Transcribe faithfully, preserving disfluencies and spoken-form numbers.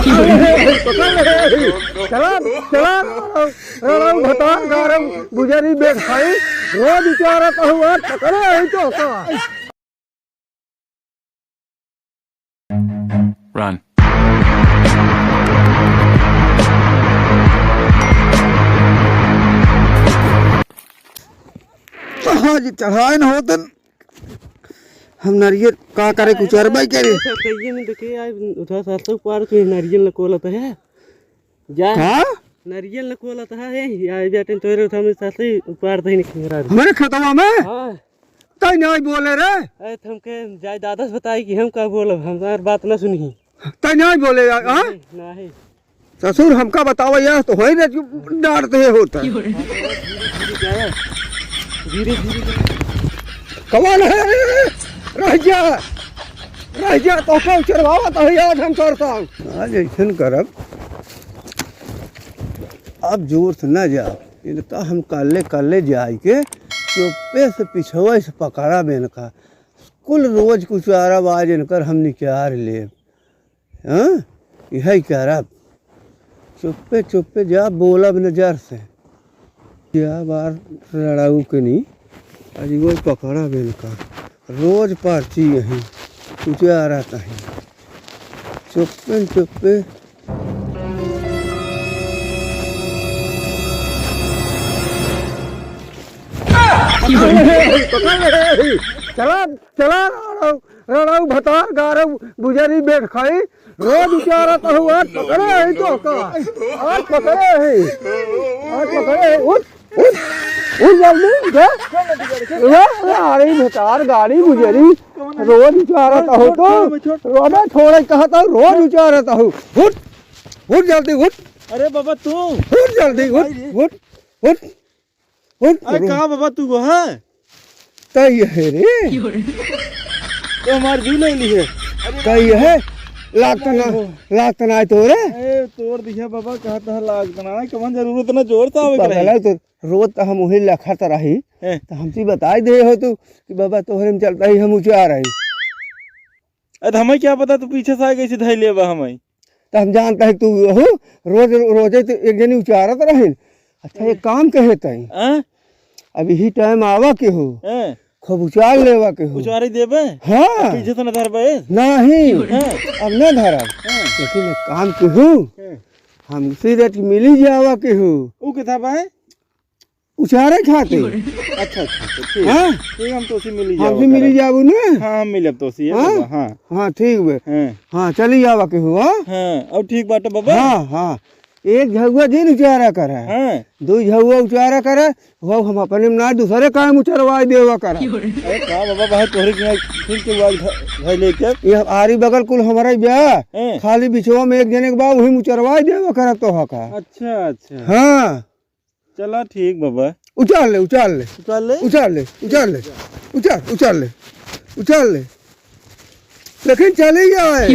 अरे, पकड़ ले। चला, चला, रड़ऊ भतार गारऊ बुजरी बेट खाई, रोज उचारत हऊ, आज पकड़े ही तो का। Run। आज चढ़ाए न होतन, हम नरियर का करे, कुछ अरबाई करे। ऐसा कहिए नहीं, देखिए, आज उठा सात सौ पार के नरियल न कोलत है। जा। का? नरियल न कोलत है, ए, या बेटन तोरे उठा में सात सौ पार तही नहीं खिंगरा। हमारे खेतवा में? हाँ। तई नहीं बोले रे। अरे, तो हमके जाय दादा से बताई कि हम का बोलब, हमार बात ना सुनही। तई नहीं बोले, आ? नहीं, नहीं। ससुर, हमका बतावा यार, तो होई रे, डांटते होता। धीरे, धीरे, धीरे। कौन है? रह जा, रह जा, तो को चढ़वावा तो यार हम करता। आज ऐसन करब, अब जोर से ना जाओ, इनका हम कल्ले, कल्ले जाई के चुप्पे से पिछवा से पकड़ा बेन का। कुल रोज कुछ आरब आज इनकर हम निकार लेब। हाँ, यही करब। चुप्पे चुप्पे जा, बोलब न जर से। क्या बार लड़ाऊ के नी, आज वो पकड़ा बेन का। रोज पर्ची यही, कुछ आ रहा कहीं। चुप्पे न चुप्पे। पकड़ ले, पकड़ ले। चला, चला, रड़ऊ, रड़ऊ भतार गारऊ बुजरी बेट खाई, रोज उचारत हऊ, आज पकड़े ही तो का, आज पकड़े ही, आज पकड़े ही, उठ, उठ, उठ जल्दी, उठ। ए, ए, अरे भतार गाड़ी बुजरी, रोज उचारत हऊ तो, रोज छोड़े कहत हऊ, रोज उचारत हऊ, उठ, उठ जल्दी, उठ। अरे बाबा तू। उठ जल्दी, उठ, भाई रे। उठ, उठ। उठ, अरे उठ। कहाँ बाबा तू वो है? तई है रे। तो हमार जीव ले ली है। अरे तई है। लागत ना, लागत ना है तोरे। ए, तोड़ दिया बाबा, कहत है लागत ना है, कवन जरूरत ना जोर से आवे के रही। पगला तो रोज तो हम वही लखत रही, हैं। तो हमसे बताई दे हो तू कि बाबा तोहरे में चलता ही हम उचार रही। अरे तो हमें क्या पता तू पीछे से आ गई, सीधा ही लेबा हमें। तो हम जानता है तू हो, रोज, रोजे तो एक जनी उचारत रहे। अच्छा, एक काम कहे तई। हाँ? अब यही टाइम आवा के हो, हैं? खूब उचार लेवा के हो। उचारी देबे? हाँ। अब पीछे से न धरबे? नहीं। हैं? अब न धरब। हैं? लेकिन एक काम के हो, हैं? हमसे रेट मिली जावा के हो। ऊ के था बा? उचारे खाते। अच्छा, अच्छा, अच्छा, ठीक। हाँ? ठीक, हम तोसी मिली जावा हमसे मिली करब। जाबू ना? हाँ, हम मिलब तोसी, है हाँ? बाबा, हाँ। हाँ, ठीक बे। हैं। हाँ, चली जावा के हो, हाँ? हाँ, अब ठीक बाटे बाबा। हाँ, हाँ। एक झउआ दिन उचारा करा, हाँ। दो झउआ उचारा करा, वो हम अपने में ना दूसरे काम उचरवाई देवा करा। अरे का बाबा, भाई तोहरे के यहाँ फिर के बात ध-, धइ लेके। ये आरी बगल कुल हमारा ही ब्याह, हैं। खाली बिचवा में एक जने के बा, वही उचरवाई देवा करा तोहा का। अच्छा, अच्छा। हाँ। चला ठीक बाबा। उचार ले, उचार ले। उचार ले? उचार ले, उचार ले। उचार, उचार ले। उचार ले। लेकिन चली जाए।